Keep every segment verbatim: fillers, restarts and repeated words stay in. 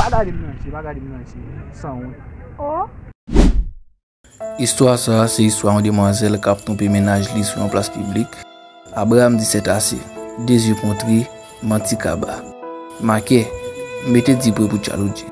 Pa gade m nan je, pa gade m nan je, sanwont. Oh. Istwa sa a se istwa yon demwazèl k ap twonpe mennaj li sou yon plas piblik. Abraham di sèt ase, de zye kontre, manti kaba. Makè, mete di pre pou tchaloudji.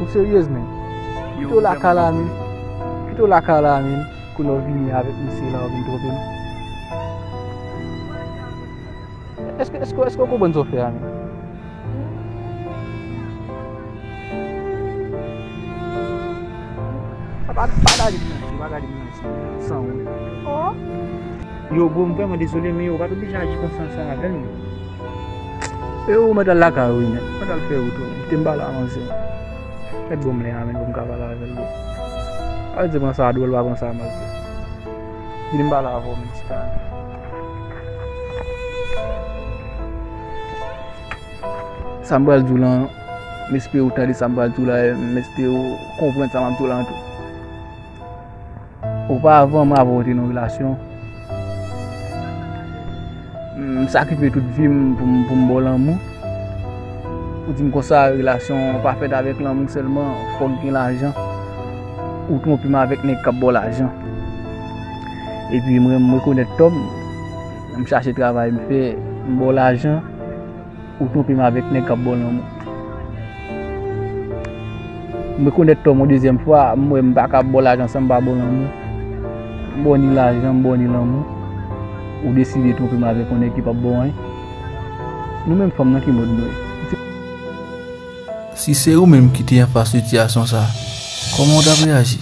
Ou seryez, men? Kite w lakay la, men. Kite w lakay la, men. Kounye a w vini avèk misye la, w vin twonpe m. Èske, èske, èske w konprann sa w fè a, men? Pa, pa, pa gade m nan je, pa gade m nan je, sanwont. Oh. Yo, bro, m vrèman dezole, men yo pa t oblije aji konsa ansanm avè m. E ou mèt al lakay ou wi, men. Mèt al fè wout ou, men. Kite m pale a manzè. Mèt ban m lè a, men, pou m ka pale avè l, bro. Pa di pran sa dwòl, pa pran sa mal, bro. Vini m pale avè w, men, ti tan. Sa m pral di w lan, m espere w tande sa m pral di w la, m espere w konprann sa m ap di w la tou. Oparavan, mwen avè w te nan relasyon. M sakrifiye tout vi m pou m, pou m ba w lanmou. Ou di m konsa, relasyon pa fèt avèk lanmou sèlman, fòk gen lajan. Ou twonpe m avèk nèg k ap ba w lajan. Epi mwen, m rekonèt tò m, m chache travay m fè, m ba w lajan. Ou twonpe m avèk nèg k ap ba w lanmou. M rekonèt tò m yon dezyèm fwa, m wè m pa ka ba w lajan san m pa ba w lanmou. M ba w ni lajan, m ba w ni lanmou. Ou deside twonpe m avèk yon nèg ki p ap ba w anyen. Nou menm fanm nan ki mòd nou ye? Si se ou menm ki te anfas sitiyasyon sa, kòman w t ap reyaji?